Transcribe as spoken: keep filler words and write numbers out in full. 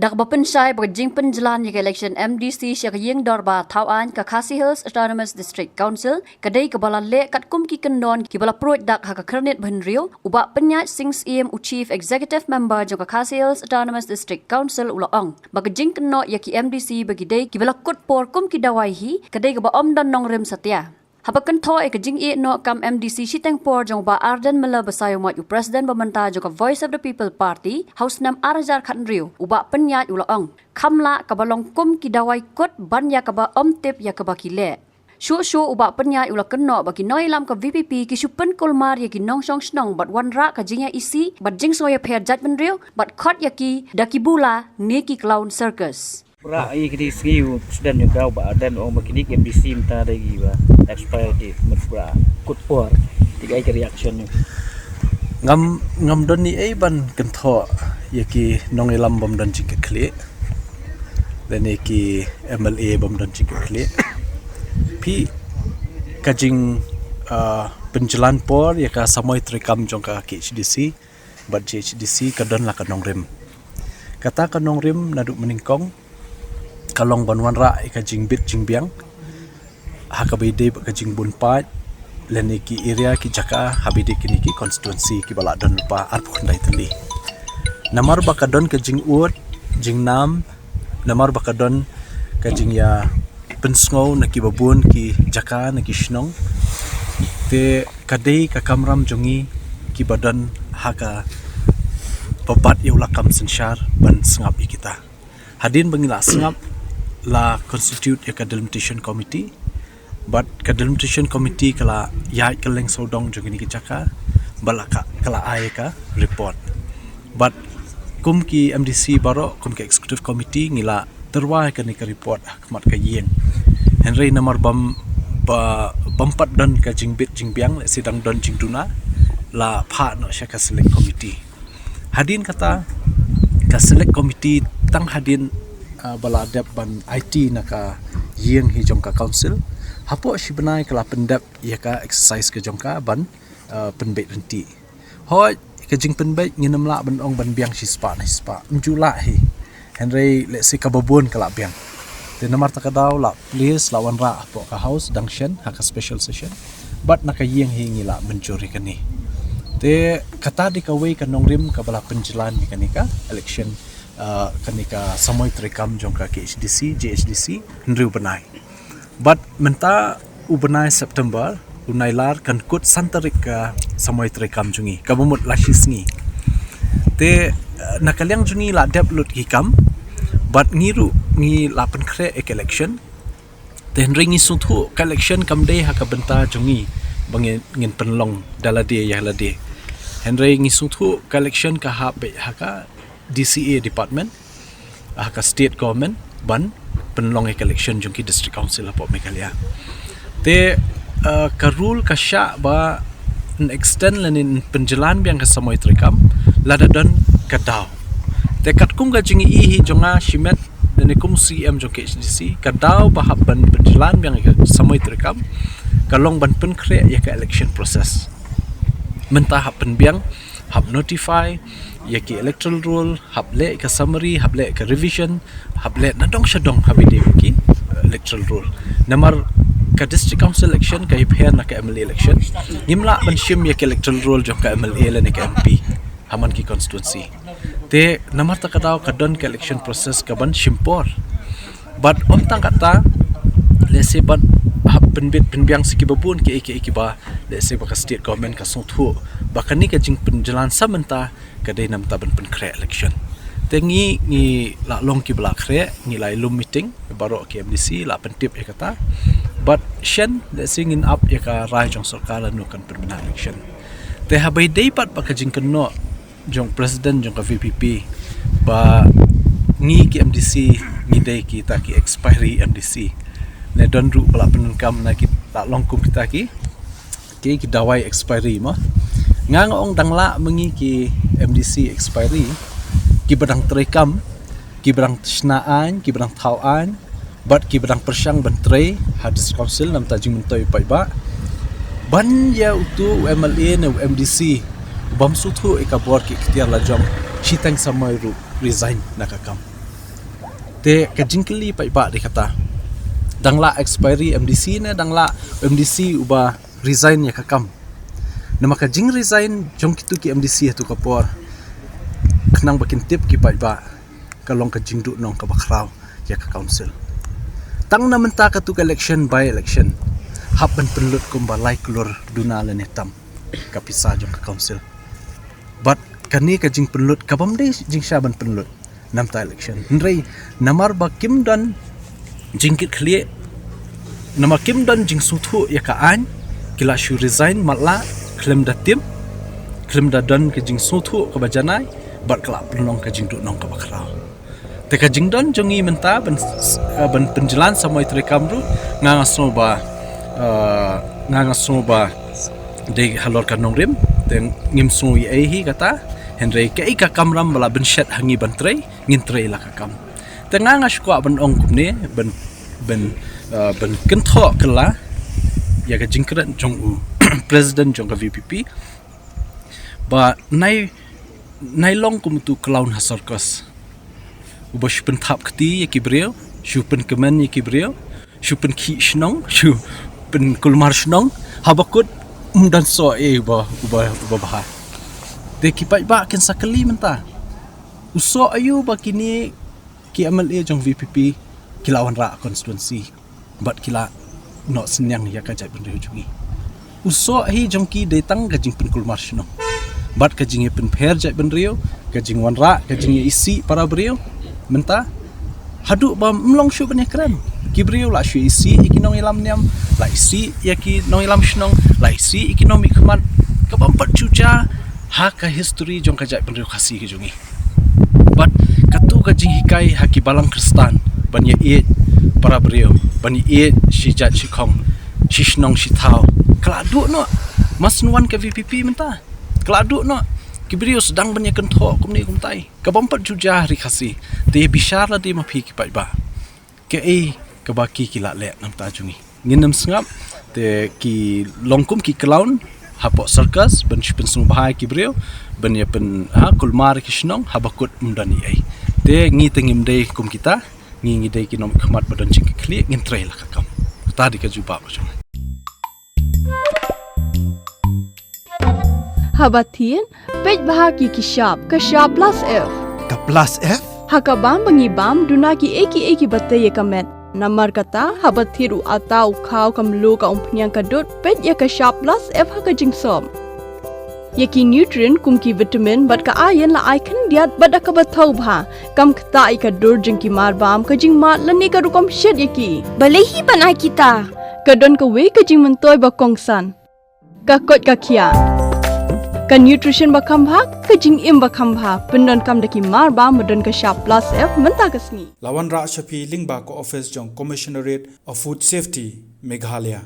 Kaba pynshai ba ka jingpynjlan ïa ka election M D C sha ka ïing dorbar thaw aiñ ka Khasi Hills Autonomous District Council ka dei kaba la leh katkum ki kyndon kiba la pruid dak ha ka khyrnit ba hynriew, u Bah Pynïaid Sing Syiem, u Chief Executive Member jong ka Khasi Hills Autonomous District Council, u la ong ba ka jingkynnoh ïa ki M D C ba ki dei kiba la kut por kum ki dawai hi ka dei kaba ym don nongrim satia. Haba kynthoh ïa ka jingïehnoh kam M D C shiteng por jong u Bah Ardent Miller Basaiawmoit, u President ba mynta jong ka Voice of the People Party ha u snem ar hajar khathynriew, u Bah Pynïaid u la ong, kham lah kaba long kum ki dawai kut ban ïa kaba ym tip ïa kaba ki leh. Shuh shuh u Bah Pynïaid u la kynnoh ba ki nongïalam ka V P P ki shu pynkulmar ïa ki nongshong shnong bad wanrah ka jingïaisih bad jingsngewïapher jaitbynriew bad khot ïa ki da ki bula ne ki clown circus. Pra i kini sngi u President jong ka u Bah Ardent u ong ba kini ki M D C mynta da ki ba expire ki mut pra kut por. Ti ai ka reaction ni. Ngam ngam don ni ei ban kynthoh ïa ki nongïalam bym don jingkitkhlieh. Lane ki M L A bym don jingkitkhlieh. Phi ka jing ah, pynjlan por ïa ka samoi treikam jong ka K H D C bad G H D C ka don la ka nongrim. Kata ka nongrim naduh mynnyngkong ka long ban wanrah ïa ka jingbit jingbiang ha kaba ïadei bad ka jingbun paid lane ki area ki jaka haba ïadei kine ki constituency kiba la don lypa arphew khyndai tylli. Namar ba ka don ka jingud jingnam, namar ba ka don ka jingïa pynsngew na kiba bun ki jaka na ki shnong. Te ka dei ka kamram jong ngi kiba don ha kaba bat ïa u lakam synshar ban sngap ïa kita. Hadien ba ngi la sngap la constitute ïa ka delimitation committee. Bad ka delimitation committee ka la ïaid kylleng sawdong jong kine ki jaka bad la ka, ka la ai ka report. Bad kum ki M D C baroh, kum ki executive committee ngi la tyrwa ïa kane ka report ha khmat ka ïing. Hynrei namar bym ba, bym pat don ka jingbit jingbiang, lehse dang don jingduna, la phah noh sha ka select committee. Hadien kata ka select committee tang hadien ah, ba la dep ban aiti na ka ïing hi jong ka council. Hapoh shi bnai ka la pyndep ïa ka exercise ka jong ka ban ah, pynbeit ryntih. Hooid, ka jingpynbeit ngin ym lah ban ong ban biang shispah na shispah, ym ju lah hi. Hynrei lehse kaba bun ka la biang. Te namar ta ka daw la please la wanrah hapoh ka house dang shen ha ka special session. Bad na ka ïing hi ngi la mynjur ïa kane. Te kata dei kawei ka nongrim kaba la pynjlan ïa kane ka election, ah, kane ka samoi treikam jong ka K H D C, G H D C, hynriew bnai. Bad mynta u bnai September, u Nailar kan kut san tarik ka samoi treikam jong ngi, kaba mut la shi sngi. Te, eh, na ka liang jong ngi la dep lut ki kam, bad ngi ruh ngi la pynkhreh ïa ka election. Te hynrei ngi sngewthuh ka election kam dei ha ka bynta jong ngi ba ngin, ngin pynlong da lade ïa lade. Hynrei ngi sngewthuh ka election ka hap beit ha ka D C A department, ha ka state government ban pynlong ïa ka election jong ki district council hapoh Meghalaya. Te, eh, ka rule ka shah ba yn extend lane yn pynjlan biang ka samoi treikam lada don ka daw. Te katkum ka jingïohi hi jong nga shimet lane kum C M jong K H D C, ka daw ba hap ban pynjlan biang ïa ka samoi treikam ka long ban pynkhreh ïa ka election process. Mynta hap pynbiang, hap notify ïa ki electoral roll, hap leh ka summary, hap leh ka revision, hap leh nadong shadong haba ïadei bad ki electoral roll. Namar ka district council election ka ïapher na ka M L A election. Ngim lah ban shim ïa ka electoral roll jong ka M L A lane ka M P ha man ki constituency. Te namar ta ka daw ka don ka election process ka ban shim por. Bad ym tang kata, lehse bad hap pynbit pynbiang sha kiba bun kiei kiei kiba, lehse ba ka state government ka sngewthuh ba kane ka jingpynjlan sa mynta ka dei namar ban pynkhreh election. Te ngi, ngi la long kiba la khreh, ngi la ïalum meeting baroh ki M D C, la pyntip ïa kata. Bad shen, lehse ngin ap ïa ka rai jong sorkar lano kan pynbna election. Te haba ïadei pat bad ka jingkynnoh jong president jong ka V P P ba ngi ki M D C ngi dei kita ki expiry M D C. Ne don ruh ba la pyndonkam na ki, la long kum kita ki, ki, ki dawai expiry mo. Nga nga ong dang lah ma ngi ki M D C expiry, kiba dang treikam, kiba dang shna aiñ, kiba dang thaw aiñ, bad kiba dang pyrshang ban trei ha district council namar ta jingmyntoi paidbah. Ban ïa utu u M L A ne u M D C u bym sngewthuh ïa ka bor ki iktiar lajong, shiteng samoi ruh resign na ka kam. Te ka jingkylli paidbah dei kata, dang lah expiry MDC ne dang lah MDC uba resign ïa ka kam? Namar ka jingresign jong kitu ki MDC ha tu ka por, khnang ba kin tip ki paidbah, ka long ka jingduhnong kaba khraw ïa ka council. Tang na mynta katu ka election, by election, hap ban pynlut kumba lai klur duna lane tam ka pisa jong ka council. Bad kane ka jingpynlut ka bym dei jingshah ban pynlut na mynta election. Hynrei namar ba kim don jingkitkhlieh, namar kim don jingsngewthuh ïa ka aiñ, ki la shu resign matlah khlem da tip, khlem da don ka jingsngewthuh kaba janai, bad ka la pynlong ka jingduhnong kaba khraw. Te ka jingdon jong ngi mynta ban, ban pynjlan samoi treikam ruh, nga nga sngew ba, eh, nga nga sngew ba dei halor ka nongrim, te ngim sngew ei ei hi kata. Hynrei kaei ka kamram ba la bynshet ha ngi ban trei, ngin trei la ka kam. Te nga nga shu kwah ban ong kumne, ban, ban, eh, ban kynthoh kylla ïa ka jingkren jong u president jong ka VPP, ba nai, nai long kum utu u clown ha circus, uba shu pynthap kti ïa ki briew, shu pynkmen ïa ki briew, shu pynkhih shnong, shu pynkulmar shnong, haba kut ym don soh ei uba, uba, uba bha. Te ki paidbah kin sa kylli mynta, u soh aïu ba kine ki MLA jong VPP ki la wanrah constituency bad ki la noh synñiang ïa ka jaitbynriew jong ngi? U soh hi jong ki dei tang ka jingpynkulmar shnong bad ka jingïapynpher jaitbynriew, ka jingwanrah, ka jingïaisih para briew. Mynta haduh ba ym long shuh ban ïakren, ki briew la shu isih ïa ki nongïalam niam, la isih ïa ki nongïalam shnong, la isih ïa ki nongmihkhmat, ka bym pat ju jia ha ka history jong ka jaitbynriew Khasi ka jong ngi. Bad katu ka jinghikai ha ki balang Khristan ban ïaieit para briew, ban ïaieit shi jait shi khong, shi shnong shi thaw, ka la duh noh. Mar shu wan ka VPP mynta, ka la duh noh. Ki briew sdang ban ïakynthoh kumne kumtai, ka bym pat ju jia ha ri Khasi. Te bishar lade ma phi ki paidbah, kaei kaba ki, ki la leh na bynta jong ngi. Ngin ym sngap, te ki long kum ki clown hapoh circus, ban shu pynsngewbha ïa ki briew, ban ïa pyn, ha, kulmar ïa ki shnong, haba kut ym don ei ei. Te ngi te ngim dei kum kita, ngi, ngi dei ki nongmihkhmat ba don jingkitkhlieh, ngin trei la ka kam. Kata dei ka jubab jong nga. Haba thied, peit bha ki, ki shap, ka shap plus F. Ka plus F? Ha ka bam ba ngi bam, duna kiei kiei kiba tei ïa ka met. Namar kata, haba thied u atta, u khaw, ka mluh, ka umphniang, ka dud, peit ïa ka shap plus F ha ka jingsop. Ïa ki nutrient kum ki vitamin bad ka iron la ai khyndiat bad da kaba thaw bha, kam ktah ïa ka dur jong ki mar bam, ka jingmad lane ka rukom shet ïa ki. Balei hi ban ai kita? Ka don kawei ka jingmyntoi ba kongsan. Ka koit ka khiah. Ka nutrition ba kham bha, ka jingim ba kham bha, pyndonkam da ki mar bam ba don ka shap plus F mynta ka sngi. La wanrah sha phi lyngba ka office jong Commissionerate of Food Safety, Meghalaya.